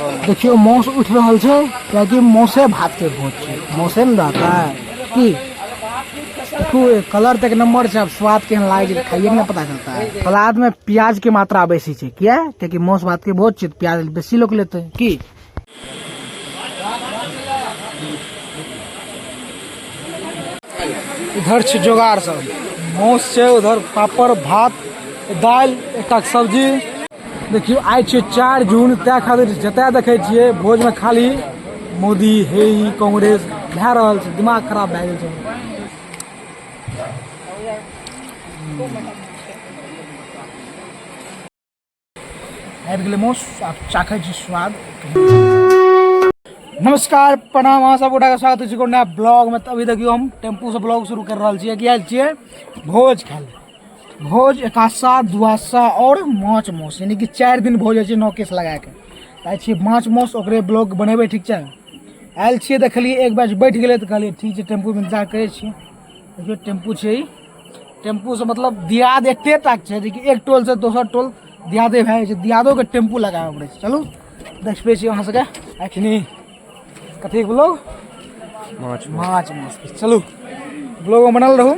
देखियौ माउस उठि रहल छै, कियाकि माउसे भात के भोज छै, माउसे ने रहतै की। देखू कलर तऽ एक नंबर छै, आब स्वाद केहन लागै छै खाइए के ने पता चलता है। सलाद में प्याज के मात्रा बेसी छै, किया? कियाकि माउस भात के भोज छै, प्याज बेसी लोग लेतै की। इधर छै जोगार सब, माउस छै, उधर पापड़ भात दालि एकटा सब्जी। देखियौ आइ छै 4 जून, तै खातिर जतय देखै छियै भोजमे खाली मोदी हे ई कांग्रेस भए रहल छै, दिमाग खराब भए गेल छै। आबि गेलै माउस, आब चाखै छी स्वाद। नमस्कार प्रणाम, अहाँ सब गोटाके स्वागत छै एगो नया ब्लॉगमे। तऽ अभी देखियौ हम टेम्पूसँ ब्लॉग शुरू कर रहल छियै कि आयल छियै भोज खाय लए। भोज एकादशा दुआदशा और माछ माउस, यानी कि 4 दिन भोज होइ छै 9 केस लगाके। आयल छियै माछ माउस, ओकरे ब्लॉग बनेबै, ठीक छै। आयल छियै देखलियै एक बैच बैठ गेलै, तऽ कहलियै ठीक छै टेम्पूमे इंतजार करै छियै। देखियौ टेम्पू छै, ई टेम्पूसँ मतलब दियाद एते टाक छै जेकि एक टोलसँ दोसर टोल दियादे भए जाइ छै, दियादोके टेम्पू लगाबऽ पड़ै छै। चलू देखबै छी अहाँ सबके एखनी कथी ब्लॉग, माछ माछ माछ। चलू ब्लॉगमे बनल रहू,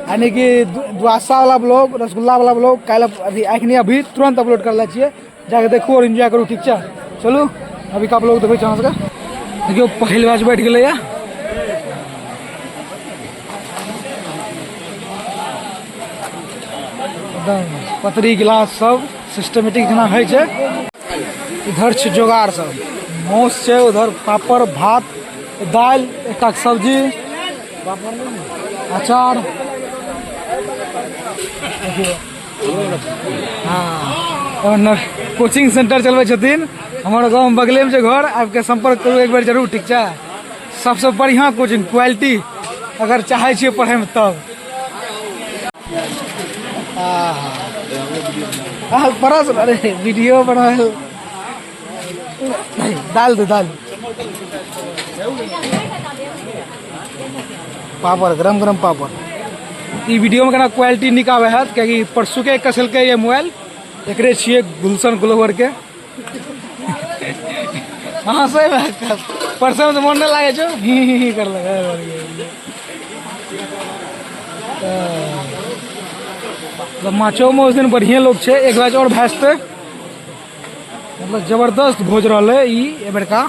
यानी कि द्वादशा वाला ब्लॉग, रसगुल्ला वाला ब्लॉग काल्हि अभी एखनी अभी तुरंत अपलोड कर लै छियै, जाके देखू और एन्जॉय करू, ठीक छै। चलू अभी का ब्लॉग देखबै छी अहाँ सबके। देखियौ पहिल बैच बैठ गेलैया। एकदम पतरी गिलास सब सिस्टमेटिक जेना होइ छै। इधर छै जोगार सब, माउस छै, उधर पापड़ भात दालि एकटा सब्जी अचार। हाँ कोचिंग सेंटर चलबै छथिन हमर गाँव बगलेमे छै घर, आबिके सम्पर्क करू एक बेर जरूर, ठीक छै। सबसँ बढ़िआँ कोचिंग क्वालिटी अगर चाहै छियै पढ़ैमे तब। परस, अरे वीडियो बनायल, दाल दे दाल पापड़, गरम गरम पापड़। ई वीडियो में केना क्वालिटी नीक आबै हैत, कियाकि परसुके कसलकै ये मोबाइल, एकरे छियै गुलशन ग्लोवर के। हाँ सही बात, परसों में तो मन नहीं लागे छौ, ही ही ही कर लगे। मतलब माछो में उस दिन बढ़िया लोग छे, एक बार और भैंसते मतलब जबरदस्त भोज रहलै ई एबेरका।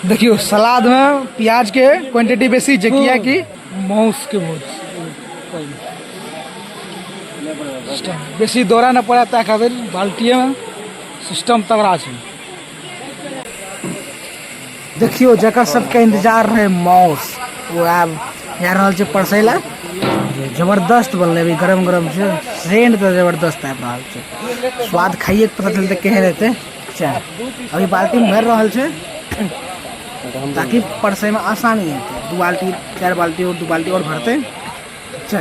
देखियौ सलाद में प्याज के क्वांटिटी बेसी छै, कियाकि माउस के भोज बेसी दौड़ा नहि पड़े, ताहि खातिर बाल्टिए में सिस्टम तगड़ा छै। देखियौ जकर सबके इंतजार रहे माउस, वो आब जा रहल छै परसै लए। जबरदस्त बनलै, अभी गरम गरम छै, सेंट तऽ जबरदस्त आबि रहल छै, स्वाद खाइए के पता चलतै केहन हेतै। अच्छा अभी बाल्टी में भरि रहल छै ताकि परसै में आसानी हेतै। 2 बाल्टी 4 बाल्टी और 2 बाल्टी और भरतै। अच्छा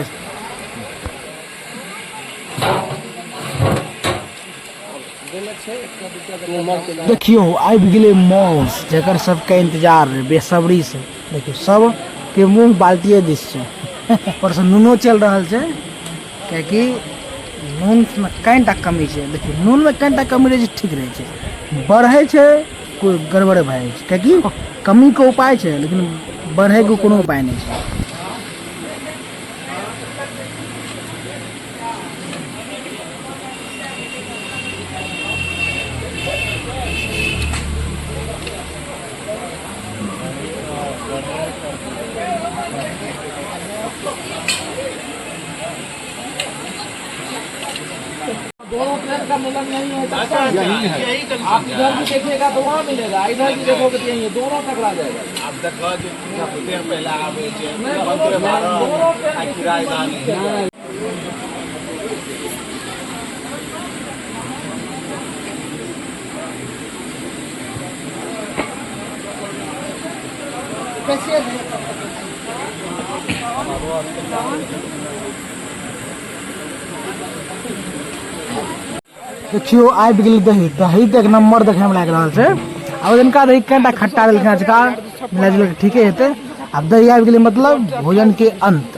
देखियौ आबि गेलै माउस, जकर सबके इंतजार रहै बेसब्री से। देखियौ सबके मुँह बाल्टिए दिस छै, ऊपर से नूनो चलि रहल छै, कियाकि नूनमे कनिटा कमी छै। देखियौ नूनमे कनिटा कमी रहै छै ठीक रहै छै, बढ़ै छै कोइ गड़बड़ भए जाइ छै, कियाकि कमीके उपाय छै लेकिन बढ़ैके कोनो उपाय नहि छै। दोनों ट्रेन का मिलन नहीं है, यही है। आप इधर भी देखिएगा तो वहाँ मिलेगा, इधर भी देखोगे तो यही है, दोनों टकरा जाएगा। आप देखो जे पहला आबै छै, दोनों ट्रेन किराएदार। देखियौ आबि गेलै दही, दही तऽ एक नंबर देखैमे लागि रहल छै। आ ओहि दिनका दही कनिटा खट्टा देलखिन अजुका मिला जुला कऽ ठीके हेतै। आब दही आबि गेलै, मतलब भोजनके अन्त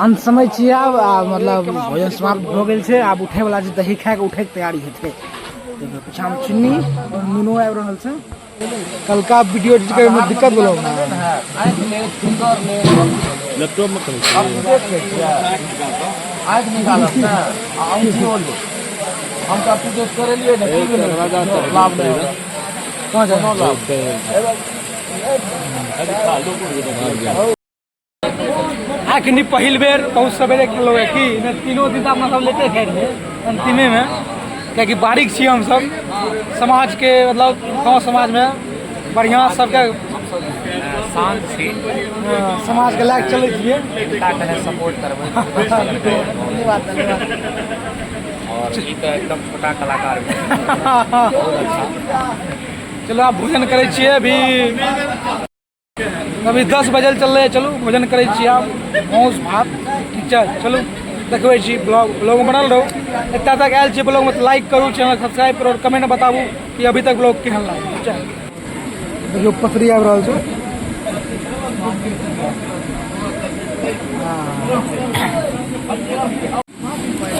अन्त समय छियै आब। आ मतलब भोजन समाप्त भऽ गेल छै, आब उठैवला छै, दही खाए कऽ उठैके तैयारी हेतै। पीछामे चुन्नी आओर नुनो आबि रहल छै। कलका वीडियो एडिट करे में दिक्कत भेलो ने। लैपटॉप में करै छियै। आँखि निकालब ने आ अंगूठियो ले। हम तऽ अपटू करेलियै ने, की भेलै? लाभ नहि होलै। कहाँ जाए? कोनो लाभ। अखनी पहिल बेर बहुत सवेरे खेलहुँ है की नहि, तीनों दिन तऽ अपना सब लेटे खाइ रहियै अन्तिमेमे, कियाकि बारीक छियै हमसब समाजके, मतलब गाँव समाजमे बढ़िआँ सबके शान्त छी। समाजके लए कऽ चलै छियै। एकता कने सपोर्ट करबै। धन्यवाद, धन्यवाद। और ई तऽ एकदम छोटा कलाकार भेल। चलू आब भोजन करै छियै। अभी अभी 10 बजे चललै। चलू भोजन करै छियै आब मासु भात, ठीक छै? चलू देखबै छी। ब्लॉग ब्लॉग बनल रहू। एतऽ तक आयल छियै ब्लॉगमे तऽ लाइक करू, चैनल सब्सक्राइब करू आओर कमेंट बताबू कि अभी तक ब्लॉग केहन लागल, ठीक छै? देखियौ पतरी आबि रहल छै।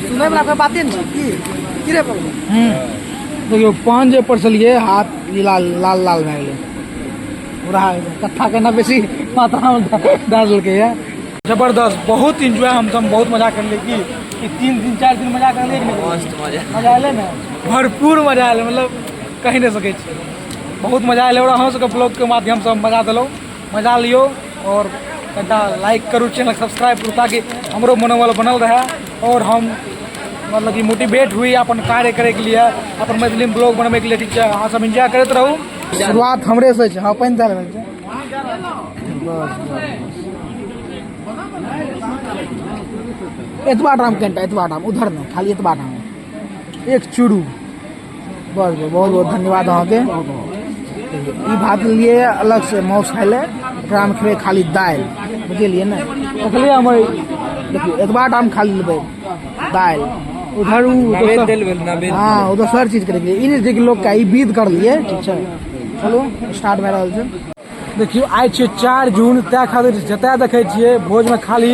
सुनै वला कोई बाते नहि छै की की रे बबलू? देखियौ पान जे परसलियै हाथ ई लाल लाल लाल भए गेलै पूरा। कत्था केना बेसी मात्रामे दए देलकै। जबरदस्त, बहुत इंजॉय। हम बहुत मजा करलियै की ई 3 दिन 4 दिन मजा करलियै कि नहि? मस्त मजा। मजा एलै ने? भरपूर मजा एलै, मतलब कहि नहि सकै छियै, बहुत मजा एलै। आओर अहाँ सबके ब्लॉगके माध्यमसँ हम मजा देलहुँ। मजा लियौ आओर कनिटा लाइक करू, चैनल सब्सक्राइब करू, ताकि हमरो मनोबल बनल रहए आओर हम मतलब कि मोटिवेट हुई अपन कार्य करैके लिए, अपन मैथिलीमे ब्लॉग बनबैके लिए, ठीक छै? अहाँ सब एन्जॉय करैत रहू। शुरुआत हमरेसँ छै। हँ, पानि दए रहल छै। बस बस, एतबा टाम कनिटा, एतबा टाम, उधर नहि, खाली एतबा टाम एक चूरू, बस बस। बहुत बहुत धन्यवाद अहाँके। ई भात लेलियै अलगसँ मासु खाइ लए, एकरामे खेबै खाली दालि, बुझलियै ने? देखलियै हमर, देखियौ एतबा टाम खाली लेबै दालि। उधर उ दोसर, हँ, ओ दोसर चीज करैके ई नहि छै कि लोकके ई विध करलियै, ठीक छै? चलू स्टार्ट भए रहल छै। देखियौ आइ छियै 4 जून, तैं खातिर जतय देखै छियै भोजमे खाली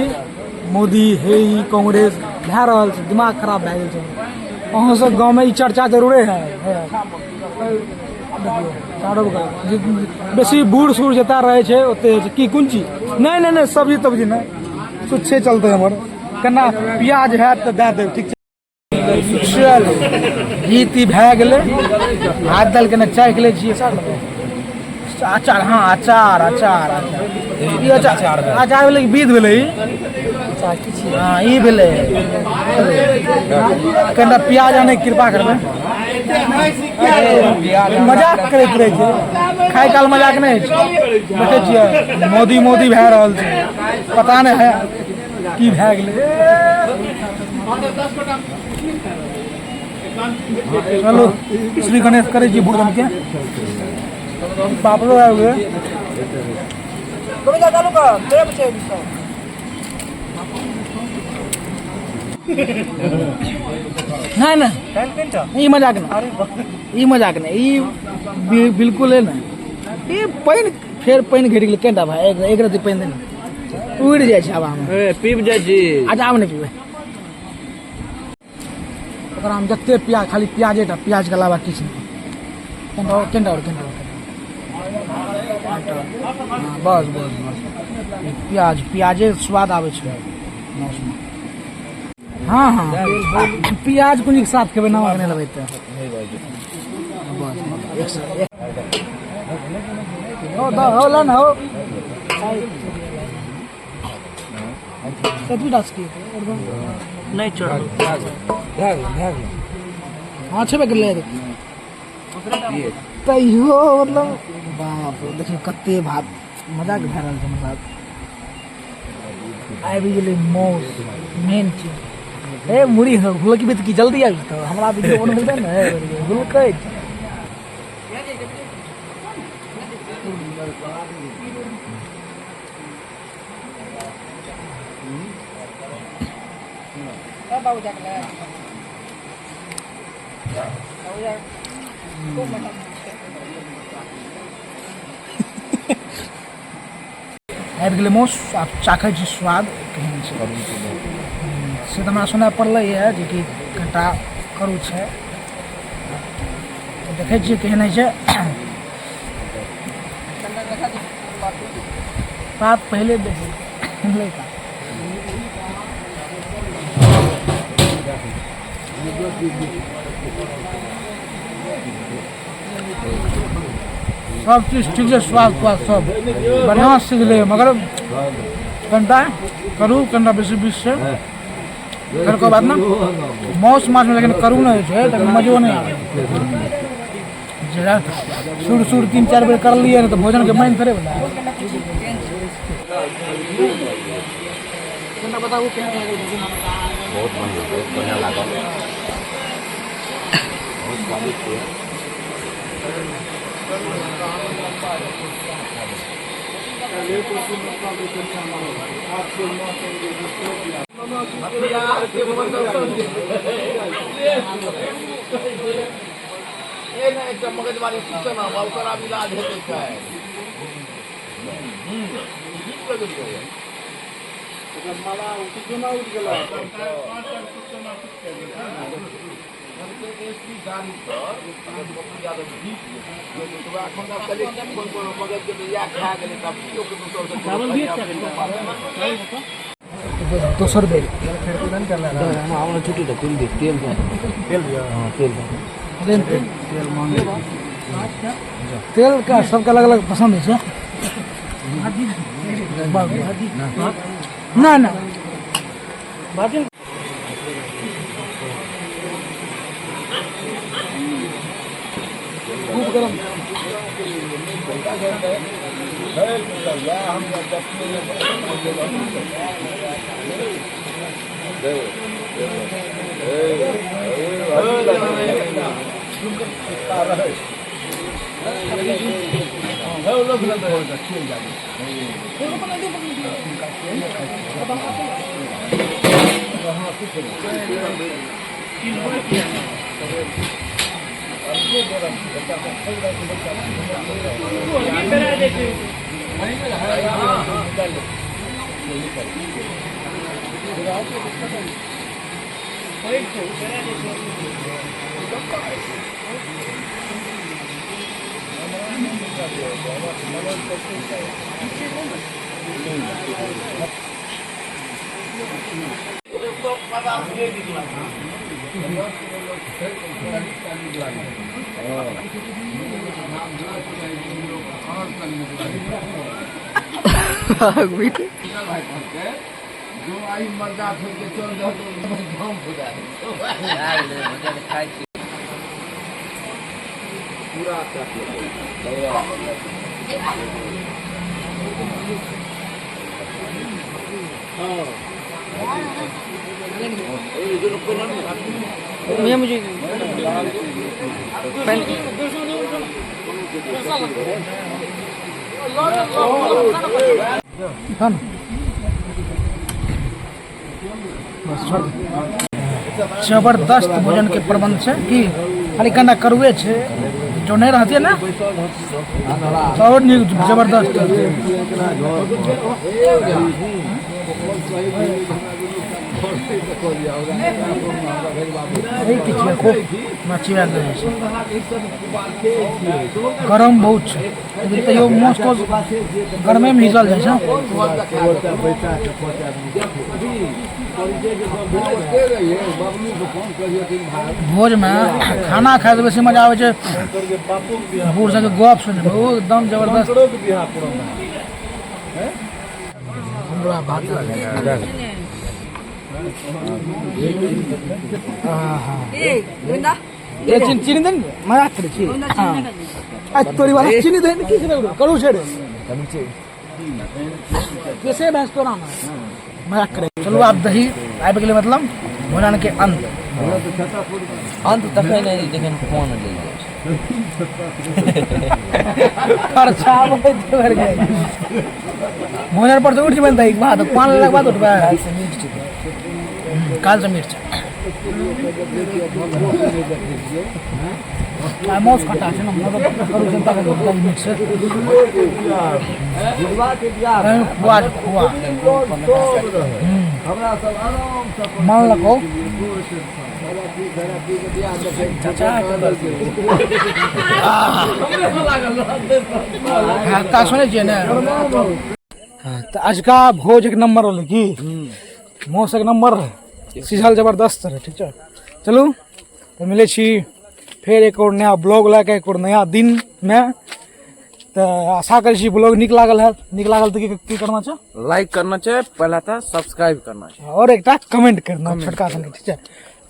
मोदी हे ई कांग्रेस भए रहल छै। दिमाग खराब भए गेल छै। अहाँ सब गाँवमे ई चर्चा जरूरे है। देखियौ चारू बगल बेसी बूढ़ सूढ़ जतय रहै छै ओते होइ छै की कोन चीज। नहि नहि नहि, सब्जी तब्जी नहि, छुच्छे चलतै हमर। केना प्याज हैत तऽ दए देब, ठीक छै? चलू गीत ई भए गेलै। भात दालि कने चाखि लै छियै। अचार, हँ, अचार अचार अचार, ई अचार, अचार भेलै कि विध भेलै ई? हँ, ई भेलै। कनिटा प्याज आनै के कृपा करबै। मजाक करैत रहै छै, खाय काल मजाक नहि होइ छै। देखै छियै मोदी मोदी भए रहल छै, पता नहि है की भए गेलै। चलू श्री गणेश करै छी भोजनके। पापड़ो आबि गेलै। गोविंदा, चालू कर, तेरे बचे सब। नहि नहि, ई मजाक नहि, ई मजाक नहि, ई बिल्कुले नहि। ई पानि, फेर पानि घटि गेलै कनिटा। भाय, एक एक रत्ती पानि देने उड़ि जाइ छै हवामे। पीब जाइ छी। अच्छा, आब नहि पीबै। ओकरामे जते प्याज, खाली प्याजे टा, प्याजके अलावा किछु नहि। कनिटा आओर, कनिटा आओर, कनिटा आओर, कनिटा आओर। हँ, बस बस बस। ई प्याज, प्याजे स्वाद आबै छै मासुमे। हँ हँ, प्याज कुनीके साथ खेबै, नमक नहि लेबै तऽ बस एक सए एक। हो दऽ, हो ला ने, हो कतबी डास की। नहि चढ़ल। हाँ, छेबे करलै तैयो मतलब बाप रे, देखियौ कते भात, मजाक भए रहल छै हमर साथ। आबि गेलै मौस, मेन चीज। ए मुड़ी हुलकबी तऽ की जल्दी आबि जेतौ? हमरा वीडियो बनबै ने, हुलकै छै। बाबू जाके बाबू जा। आबि गेलै मासु, आब चाखै छी स्वाद केहन छै। से तऽ हमरा सुनय पड़लै यऽ जेकि कनिटा करू छै, तऽ देखै छियै केहन होइ छै। बात पहिले देखै का सब चीज ठीक छै, स्वाद स्वाद सब बढ़िआँ सिखलै, मगर कनिटा करू, कनिटा बेसी विष छै। फेर कोइ बात ना, मासु माछमे लेकिन करू नहि होइ छै तऽ मजो नहि आबै। जरा सुर सुर 3-4 बेर करलियै ने तऽ भोजनके मानि थोड़े बला। बताबू केहन लागल भोजन? बहुत बढ़िआँ, बहुत बढ़िआँ लागल, बहुत स्वादिष्ट यऽ। एकटा मगजमारी सूचना ओकर आब इलाज हेतै काल्हि। दोसर बेर तेल का सबके अलग अलग पसंद होइ छै। ना ना खूब गरम। जबरदस्त भोजन के प्रबंध छै कि खाली कना करुए छै, जो नहीं रहते ना तो और नीक जबरदस्त। खूब मच्छी आयल रहै छै, गरम बहुत छै, लेकिन तैयो माछ तो गरमे में हिजल जाइ छै। भोजमे खाना खाय से बेसी मजा आबै छै बूढ़ सबके गप सुनैमे, ओ एकदम जबरदस्त। हमरा भात चीनी दे, मजाक करै छी। तोरी वाला चीनी दे, की करू छै रे कैसे भैंस तोरा ना मजाक करे। चलू आब दही आबि गेलै, मतलब भोजन के अंत। अंत तखन नहि जखन फोन लेल जाइ छै। खर्चा भोजन पर तऽ उठि जेबै दही के बाद, पान लेलाके बाद उठबै। काल्हि से मीट छै। आ माउस खट्टा छै ने, मतलब करू जनता के एकदम नीक छै। एहिमे खुआ छै, खुआ मान लको ता सुनै छियै ने। हाँ, तऽ अजुका भोज एक नंबर रहलै की, माउस एक नंबर रहै, सिझल जबरदस्त रहै। ठीक छै, चलू तऽ मिलै छी फेर एक और नया ब्लॉग लए कऽ, एक और नया दिनमे। तऽ आशा करै छी ब्लॉग नीक लागल हैत। नीक लागल तऽ की की करना छै? लाइक करना चाहिए पहला था, सब्सक्राइब करना चाहिए और एकटा कमेंट करना छोटका सन। ठीक छै,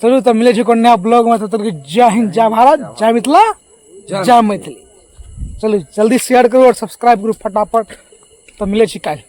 चलू तऽ मिलै छी कोनो नया ब्लॉगमे। तब तक जय हिंद, जय भारत, जय मिथिला, जय मैथिली। चलू, जल्दी शेयर करू और सब्सक्राइब करू फटाफट। तऽ मिलै छी काल्हि।